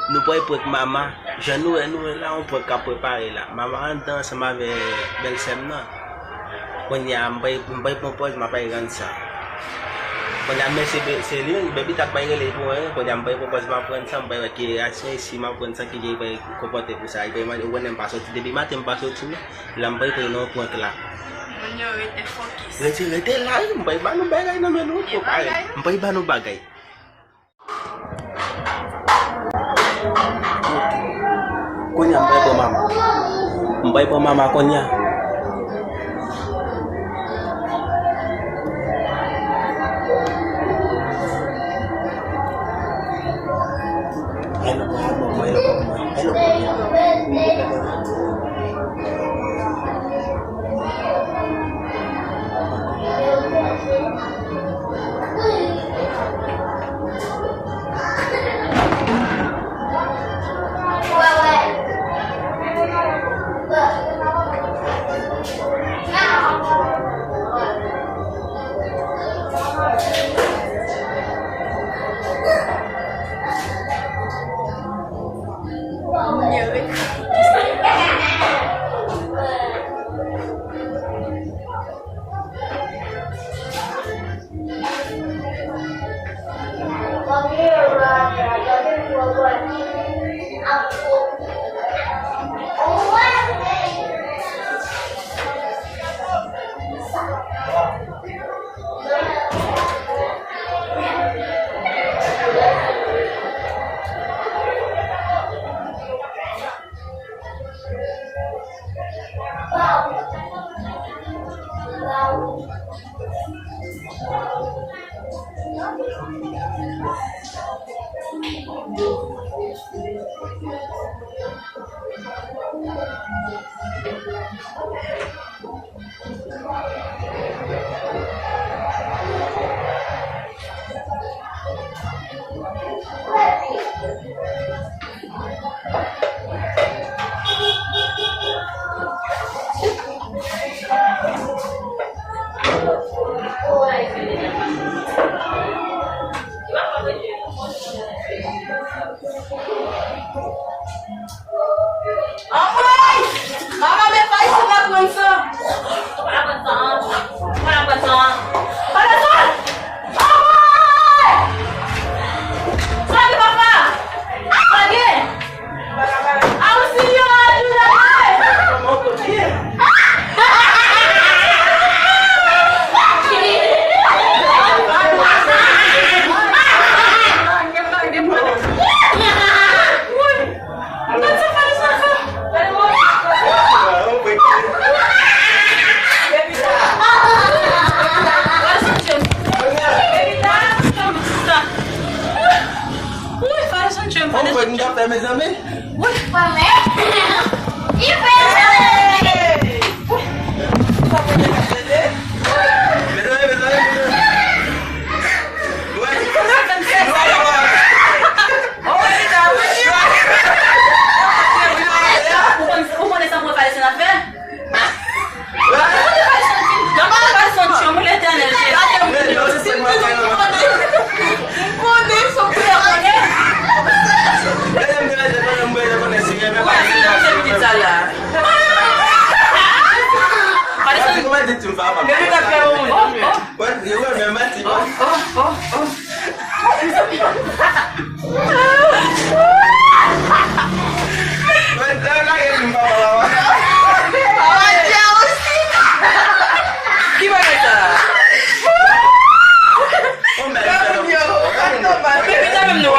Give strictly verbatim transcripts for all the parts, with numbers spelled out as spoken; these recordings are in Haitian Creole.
Nou pral prank mama. Jan nou wè, nou wè la, yon prank k ap prepare la. Mama anndan ansanm avè bèlsè m nan. Kounye a, m pral, m pral pran pòz, m ap al rann sa. Kounye a, men se be-, se li menm, Bebita k pral rele pou mwen. Kounye a, m pral pran pòz, m ap rann sa, m pral wè ki reyaksyon, e si m ap rann sa, ki jan li pral konpòte pou sa. Li pral mande, ou konnen m pa soti. Depi maten, m pa soti. La, m pral pran yon prank la. Moun yo rete fokis. Rete, rete la, wi. M pral ba nou bagay nan men nou. Gen bagay. M pral ba nou bagay. Kounye a, m pral pran mama. M pral pran mama kounye a. Ay, nou pran mama, ay, nou pran mama, ay, nou pran mama. Anmwey! Mama, men pa isit la pran san. Ou pa pran san. Ou pa pran san. Pran san! Anmwey! Sa gen papa? Sa gen? Auxilio, ayuda! Wi, fè sa m tchwe m. Ou konn sa fè, mezanmi? Wi. Mezanmi, mezanmi, mezanmi. Wi. Ou konn, ou konn sa mwen fè se nan fè? Ki bagay sa? Bebita menm nou.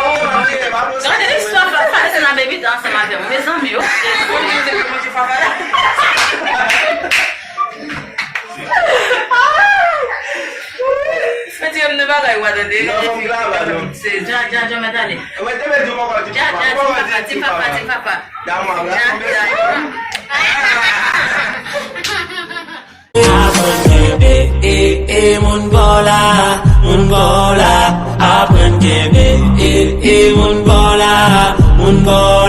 Gade listwa Fafa, se nan Bebita ansanm avè m. Mezanmi, oh. Retire m nan bagay ou a tande. Non, fòm glava, non. Se Dja, Dja, Dja, mèt ale. Mwen te mèt di w papa, di Dja, papa. Dja, di papa, di papa, di papa. Damwa, Dja, Dja. Aprann kenbe, e, e, moun pa w la, moun pa w la. Aprann kenbe, e, e, moun pa w la, moun pa w